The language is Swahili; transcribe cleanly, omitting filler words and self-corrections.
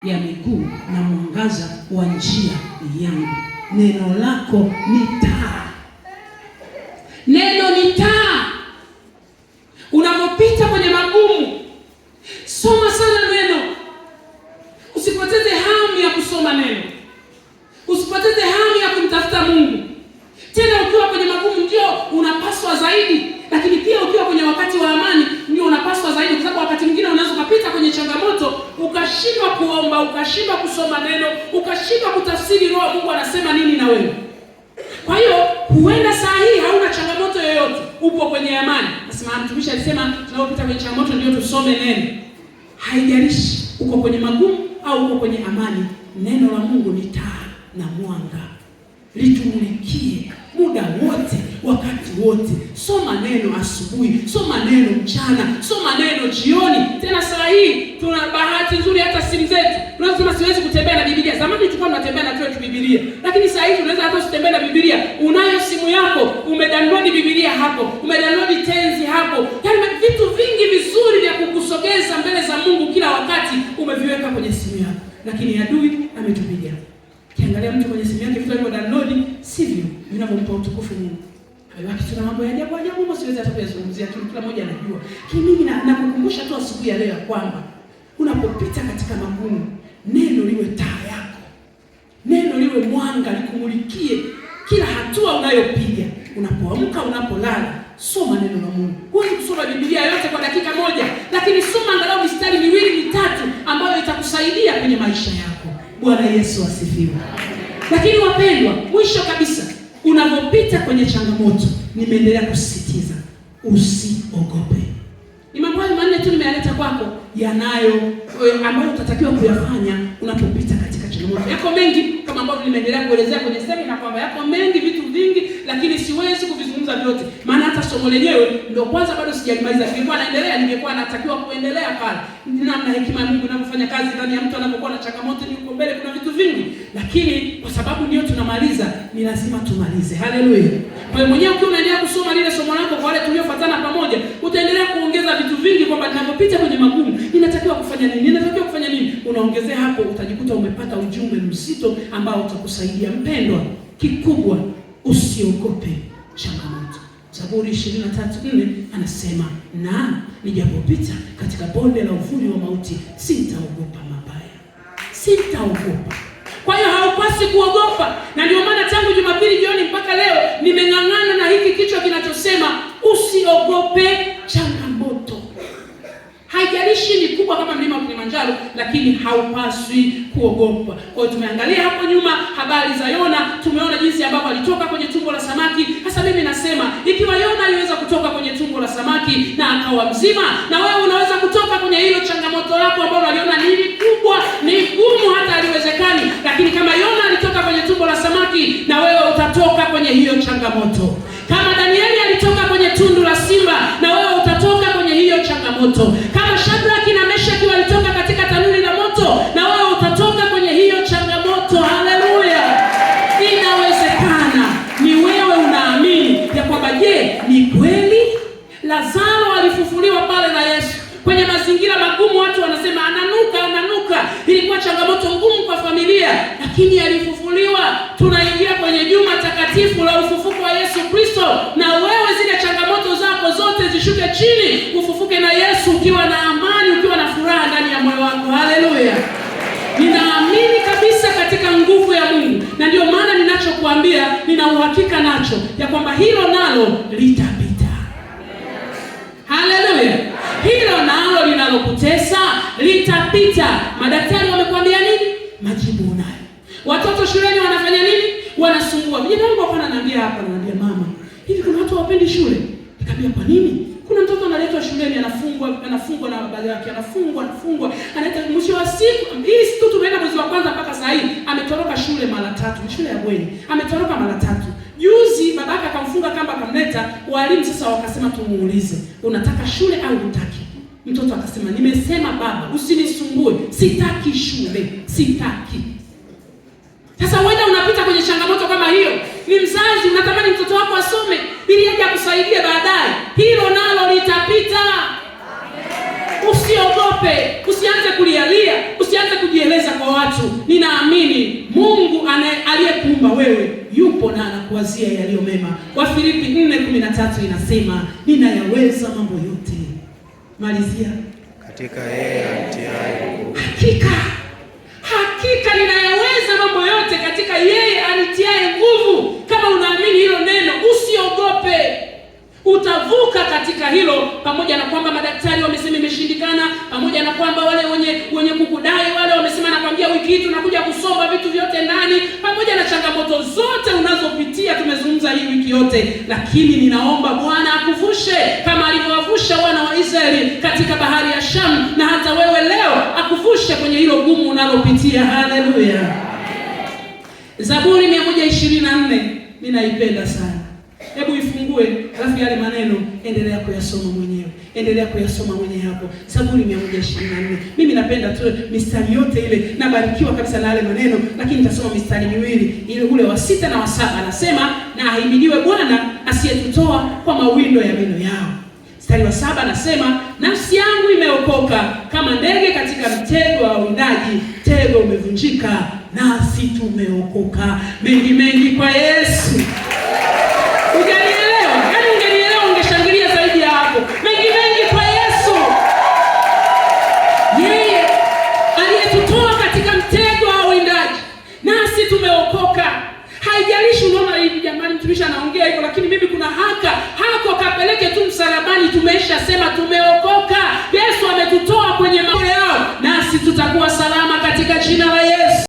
Ya miguu na mwangaza wa njia yangu. Neno lako ni taa. Neno ni taa. Unapopita kwenye magumu, soma sana neno. Usipoteze hamu ya kusoma neno, usipoteze hamu ya kumtafuta Mungu. Tena ukiwa kwenye magumu ndio unapaswa zaidi, lakini pia ukiwa kwenye wakati wa amani ndio unapaswa zaidi, kwa sababu wakati mwingine unaweza ukapita kwenye changamoto ukashindwa kuomba, ukashindwa kusoma neno, ukashindwa kutafsiri Roho Mungu anasema nini na wewe. Kwa hiyo huenda saa hii hauna changamoto yoyote, upo kwenye amani. Nasema mtumishi alisema tunapopita kwenye changamoto ndio tusome neno. Haijalishi uko kwenye magumu au uko kwenye amani, neno la Mungu ni taa na mwanga, litumulikie muda wote, wakati wote. Soma neno asubuhi, soma neno mchana, soma neno jioni. Tena saa hii tuna bahati nzuri, hata simu zetu unaweza kusema siwezi kutembea na Biblia. Zamani tulikuwa tunatembea na tu Biblia, lakini saa hii tunaweza hata usitembee na Biblia. Unayo simu yako, umedownload Biblia hapo, umedownload tenzi hapo, yaani vitu vingi vizuri vya kukusogeza mbele za Mungu kila wakati umeviweka kwenye simu yako, lakini adui ametupiga. Kiangalia mtu kwenye simu yake vitu alivyo download sivyo vinavyompa utukufu Mungu. Haiwaki tuna mambo ya ajabu ajabu, humo siwezi hata kuyazungumzia, kila mmoja anajua. Lakini mimi nakukumbusha tu asubuhi ya leo ya kwamba unapopita katika magumu, neno liwe taa yako, neno liwe mwanga, likumulikie kila hatua unayopiga, unapoamka, unapolala. Soma neno la Mungu. Huwezi kusoma Biblia yote kwa dakika moja, lakini soma angalau mistari miwili mitatu ambayo itakusaidia kwenye maisha yako. Bwana Yesu asifiwe. Lakini wapendwa, mwisho kabisa, unapopita kwenye changamoto, nimeendelea kusisitiza usiogope. Ni mambo hayo manne tu nimeyaleta kwako, yanayo ambayo utatakiwa kuyafanya unapopita katika changamoto. Yako mengi kama ambavyo nimeendelea kuelezea kwenye semina kwamba yako mengi, vitu vingi, lakini siwezi kuvizungumza vyote, maana hata somo lenyewe ndio kwanza bado sijalimaliza. Ningekuwa naendelea, ningekuwa natakiwa kuendelea pale, namna hekima ya Mungu inavyofanya kazi ndani ya mtu anapokuwa na changamoto, ni uko mbele, kuna vitu vingi, lakini kwa sababu ndio tunamaliza, ni lazima tumalize. Haleluya! Kwa hiyo mwenyewe ukiwa unaendelea kusoma lile somo lako, kwa wale tuliofuatana pamoja, utaendelea kuongeza vitu vingi kwamba ninapopita kwenye magumu ninatakiwa kufanya nini, ninatakiwa kufanya nini. Unaongezea hapo, utajikuta umepata ujumbe mzito ambao utakusaidia. Mpendwa, kikubwa usiogope changamoto. Zaburi 23:4 anasema, na nijapopita katika bonde la uvuli wa mauti sitaogopa mabaya, sitaogopa. Kwa hiyo haupasi kuogopa, na ndio maana tangu Jumapili jioni mpaka leo nimeng'ang'ana na hiki kichwa kinachosema usiogope changamoto. Haijalishi ni kubwa kama mlima wa Kilimanjaro, lakini haupaswi kuogopa. Kwa hiyo tumeangalia hapo nyuma habari za Yona, tumeona jinsi ambavyo alitoka kwenye tumbo la samaki. Sasa mimi nasema ikiwa Yona aliweza kutoka kwenye tumbo la samaki na akawa mzima, na wewe unaweza kutoka kwenye hilo changamoto lako ambalo unaliona ni kubwa, ni gumu, hata haliwezekani, lakini kama Yona alitoka kwenye tumbo la samaki, na wewe utatoka kwenye hiyo changamoto. Kama Danieli alitoka kwenye tundu la simba, na wewe utatoka kwenye hiyo changamoto. Kama Shadraki na Meshaki walitoka katika tanuri la moto, na wewe utatoka kwenye hiyo changamoto. Haleluya! Inawezekana. Ni wewe unaamini ya kwamba je, ni kweli Lazaro alifufuliwa pale na Yesu kwenye mazingira magumu? Watu wanasema ananuka, ananuka. Ilikuwa changamoto ngumu kwa familia, lakini alifufuliwa. Tunaingia kwenye juma takatifu la ufufuko wa Yesu Kristo, na wewe zile changamoto zako zote zishuke chini, ufufuke na Yesu ukiwa na amani, ukiwa na furaha ndani ya moyo wako. Haleluya! Ninaamini kabisa katika nguvu ya Mungu, na ndio maana ninachokuambia nina uhakika nacho ya kwamba hilo nalo litapita. Haleluya! Hilo nalo linalokutesa litapita. Madaktari wamekuambia nini? Majibu unayo. Watoto shuleni wanafanya nini? Wanasumbua. Vijana wangu hapa ananiambia hapa, ananiambia mama, hivi kuna watu hawapendi shule? Nikamwambia kwa nini? Kuna mtoto analetwa shuleni anafungwa, anafungwa na baba yake, anafungwa, anafungwa, analeta mwisho wa siku, hii si tu tumeenda mwezi wa kwanza mpaka saa hii ametoroka shule mara tatu, ni shule ya bweni. Ametoroka mara tatu. Juzi babake akamfunga kamba akamleta, walimu sasa wakasema tumuulize, unataka shule au hutaki? Mtoto akasema nimesema baba, usinisumbue, sitaki shule, sitaki. Sasa huenda unapita kwenye changamoto kama hiyo, ni mzazi unatamani mtoto wako asome ili aje akusaidie baadaye. Hilo nalo litapita. Usiogope, usianze kulialia, usianze kujieleza kwa watu. Ninaamini Mungu aliyekuumba wewe yupo na anakuwazia yaliyo mema. Wafilipi 4:13 inasema ninayaweza mambo yote. Malizia. Katika yeye anitiaye nguvu. Hakika hakika ninayaweza mambo yote katika yeye anitiaye nguvu. Kama unaamini hilo neno, usiogope, utavuka katika hilo. Pamoja na kwamba madaktari wamesema imeshindikana, pamoja na kwamba wale wenye kukudai wale wamesema, nakwambia wiki hii tunakuja kusoma vitu vyote ndani, pamoja na changamoto zote unazopitia, tumezungumza hii wiki yote, lakini ninaomba Bwana akuvushe kama alivyowavusha wana wa Israeli katika bahari ya Shamu, na hata wewe leo akuvushe kwenye hilo gumu unalopitia. Haleluya! Zaburi 124 ninaipenda sana. Hebu ifungue, alafu yale maneno endelea kuyasoma mwenyewe, endelea kuyasoma mwenyewe hapo. Zaburi 124. Mimi napenda tu mistari yote ile, nabarikiwa kabisa na yale maneno, lakini nitasoma mistari miwili, ile ule wa 6 na wa 7. Anasema, na ahimidiwe Bwana asiyetutoa kwa mawindo ya meno yao. Mstari wa 7 anasema, nafsi yangu imeokoka kama ndege katika mtego wa wawindaji, tego umevunjika nasi tumeokoka. Mengi mengi kwa Yesu. Ungenielewa? Yaani ungenielewa ungeshangilia zaidi ya hapo. Mengi mengi kwa Yesu. Yeye aliyetutoa katika mtego wa wawindaji, nasi tumeokoka. Haijalishi unaona hivi, jamani, mtumishi anaongea hivyo, lakini mimi kuna hako kapeleke tu msalabani, tumeshasema tumeokoka. Yesu ametutoa kwenye mambo yao, nasi tutakuwa